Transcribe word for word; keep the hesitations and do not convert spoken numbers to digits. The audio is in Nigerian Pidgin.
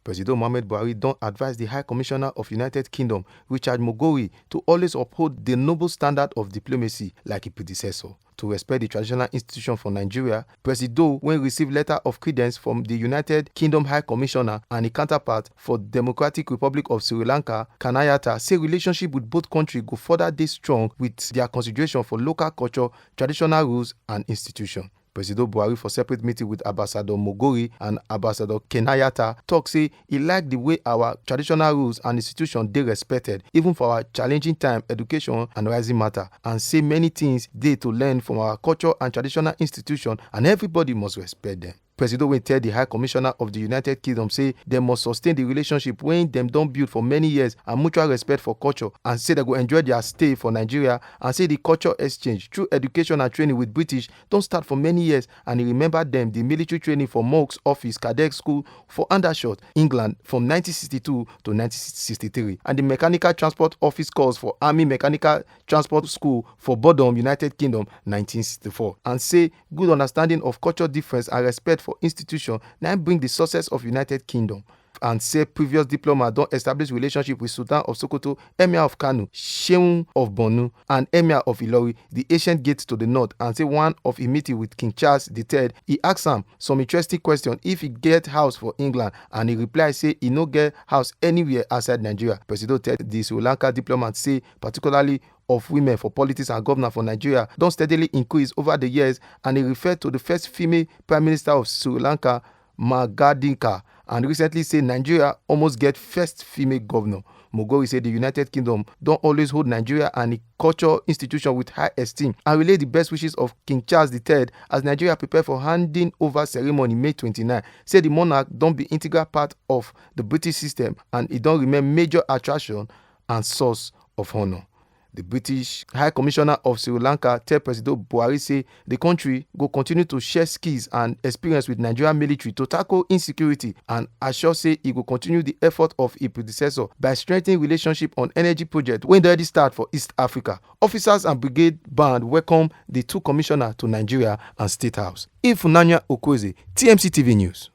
Presido Mohamed Buhari don advise the High Commissioner of United Kingdom, Richard Mogori, to always uphold the noble standard of diplomacy like his predecessor, to respect the traditional institution for Nigeria. Presido, when receive letter of credence from the United Kingdom High Commissioner and a counterpart for Democratic Republic of Sri Lanka, Kanayata, say relationship with both countries go further dey strong with their consideration for local culture, traditional rules and institution. Presido Buhari, for separate meeting with Ambassador Mogori and Ambassador Kenayata, talk say he like the way our traditional rules and institution dey respected, even for our challenging time, education and rising matter, and say many things dey to learn from our culture and traditional institution, and everybody must respect them. Presido wey tell the High Commissioner of the United Kingdom say dem must sustain the relationship wey dem don build for many years and mutual respect for culture, and say dem go enjoy their stay for Nigeria, and say the culture exchange through education and training with British don start for many years, and he remember dem the military training for Monks Office Cadet School for Aldershot, England from nineteen sixty-two to nineteen sixty-three, and the Mechanical Transport Office course for Army Mechanical Transport School for Bodom, United Kingdom, nineteen sixty-four, and say good understanding of culture difference and respect for institution na im bring the success of United Kingdom, and say previous diplomat don establish relationship with Sultan of Sokoto, Emir of Kano, Shehu of Borno, and Emir of Ilori, the ancient gate to the north, and say one of him meeting with King Charles the third, he ask am some interesting question if he get house for England, and he reply say he no get house anywhere outside Nigeria. Presido tell the Sri Lanka diplomat say particularly of women for politics and governance for Nigeria don steadily increase over the years, and he refer to the first female prime minister of Sri Lanka, Magadinka, and recently say Nigeria almost get first female governor. Mogori say the United Kingdom don always hold Nigeria and its culture institution with high esteem and relay the best wishes of King Charles the third as Nigeria prepare for handing over ceremony May twenty-nine. Say the monarch don be integral part of the British system and e don remain major attraction and source of honour. The British High Commissioner of Sri Lanka tell Presido Buhari say the country go continue to share skills and experience with Nigerian military to tackle insecurity, and assure say e go continue the effort of e predecessor by strengthening relationship on energy project wey don already start for East Africa. Officers and brigade band welcome the two commissioner to Nigeria and State House. Ifunanya Okwueze, T M C T V News.